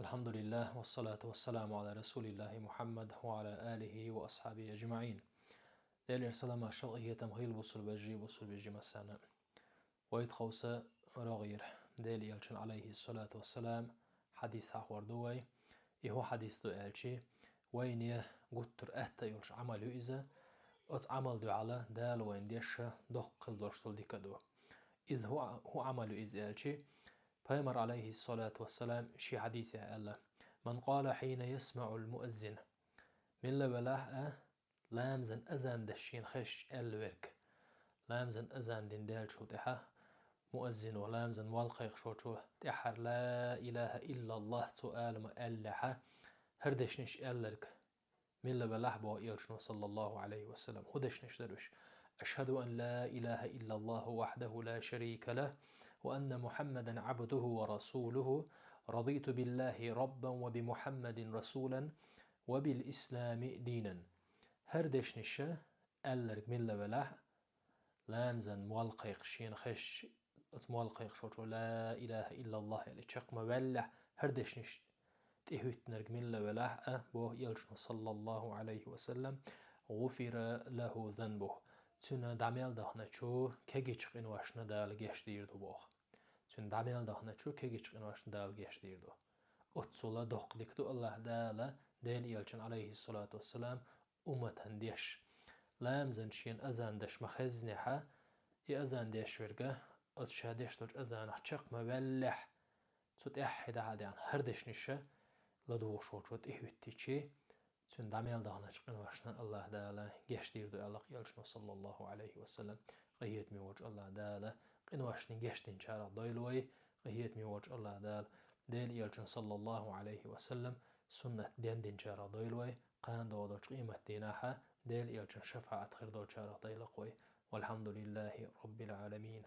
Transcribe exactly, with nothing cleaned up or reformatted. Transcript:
الحمد لله والصلاة والسلام على رسول الله محمد وعلى آله وأصحابه أجمعين. Делера салам-маршал, къахетам хийла бусалба вежарий, бусалба йижарий массанена. Вай тховса рогӀера Делан Элчан, Ӏалайхи ссалату вассалам, хьадис хьахор ду вай. И хӀун хьадис ду аьлча, вайна гуттар а атта йолуш Ӏамал ю иза. Оцу Ӏамал дуьхьал Дала вайна деш доккха хила долуш долу дика ду. Иза хӀун, хӀун Ӏамал ю иза аьлча, Пайхамар, Ӏалайхи ссалату вассалам, шен хьадисехь аьлла: «من قال حين يسمع المؤذن». Милла велахь а, ламазан азан деш шена хезча аьлла верг. Ламазан азан дина даьллачул тӀаьхьа муаззино, ламазан молла кхайкхаш волчо, тӀаьххьара ла илаха иллаллах цо ала ма аьллехь, хӀара дешнаш аьлларг милла велахь, боху Элчано, саллаллаху Ӏалайхи ва саллам. ХӀун дешнаш дара уьш? «أشهد أن لا إله إلا الله وحده لا شريك له، وأن محمدا عبده ورسوله، رضيت بالله ربا وبمحمد رسولا وبالإسلام دينا». ХӀара дешнаш аьлларг милла велахь, ламазан молла кхайкхаш шена хезча, оцу молла кхайкхаш волчо ла илаха иллаллах аьлла чекх ма ваьллехь, хӀара дешнаш тӀехӀуьттинарг милла велахь а, боху Элчано, саллаллаху Ӏалайхи ва саллам, «غفر له ذنبه». Цуьнан дӀа мел дахначу кегийчу къиношна Дала гечдийр ду боху. Цуьнан дӀа мел дахначу кегийчу къиношна Дала гечдийр ду. Оццул доккха дика ду АллахӀ Дала Делан Элчан, Ӏалайхи ссалату вассалам, умматана деш. Ламазан шена азан деш ма хезнехь, и азан деш верг оцу ша деш долчу азанах чекх ма ваьллехь, цу тӀаьххье дӀа а деана, хӀара дешнаш ладугӀуш волчо тӀехӀуьттича, цуьнан дӀа мел дахначу къиношна АллахӀ Дала гечдийр ду аьлла Элчано, саллаллаху Ӏалайхи ва саллам. Къахетаме волчу АллахӀ Дала къиношна гечдинчарах дойла вай, къахетаме волчу АллахӀ Дала Делан Элчан, саллаллаху Ӏалайхи ва саллам, суннат дендинчарах дойла вай, кхана догӀу долчу къематдийнахь Делан Элчан шафаӀат хир долчарах дойла вай. والحمد لله رب العالمين.